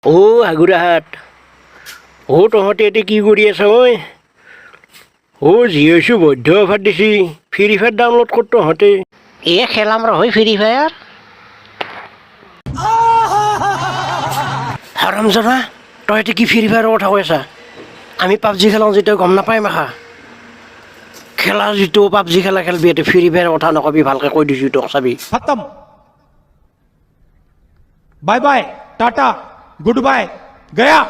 অ' হাগুৰাহাট, অ' তহঁতে এতিয়া কি কৰি আছ ঐ? অ' যি হৈছোঁ বৈধ্য অফাৰ দিছি, ফ্ৰী ফায়াৰ ডাউনলোড কৰ তহঁতে। এ খেলাম ৰ হৈ ফ্ৰী ফায়াৰ। হাৰামজাদা, তই এতিয়া কি ফ্ৰী ফায়াৰৰ কথা কৈ আছা? আমি পাবজি খেলাওঁ যেতিয়া গম নাপায় মাখা। খেলা যিটো পাবজি খেলা খেলবি, এতিয়া ফ্ৰী ফায়াৰৰ কথা নকবি, ভালকৈ কৈ দিছোঁ তোক, চাবি। खत्म, bye bye, tata, good bye, गया।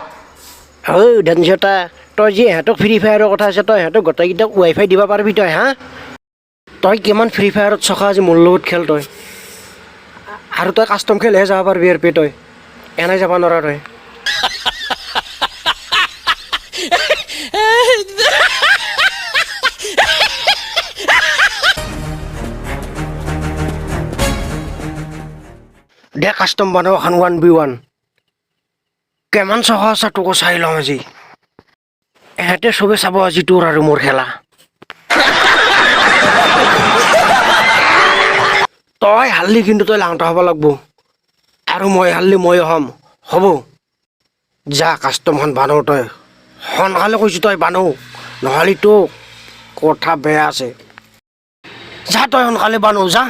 ঐ ধনচতা, তই যি ইহঁতক ফ্ৰী ফায়াৰৰ কথা আছে, তই ইহঁতক গোটেইকেইটাক ৱাই ফাই দিব পাৰিবি তই? হা, তই কিমান ফ্ৰী ফায়াৰত চখা আজি মোৰ লগত খেল তই। আৰু তই কাষ্টম খেলহে যাব পাৰিবি আৰ পি, তই এনে যাব নোৱাৰা তই। দে কাষ্টম বনাও এখন 1v1। কিমান চখা আছে তোকো চাই ল'ম আজি। এহেঁতে চবে চাব আজি তোৰ আৰু মোৰ খেলা। তই হাৰলি কিন্তু তই লাংটা হ'ব লাগব, আৰু মই হাৰলি ময়ো হ'ম। হ'ব, যা কাষ্টমখন বানৌ তই সোনকালে, কৈছোঁ তই বানৌ, নহ'লে তোক কথা বেয়া আছে। যা তই সোনকালে বানৌ যা।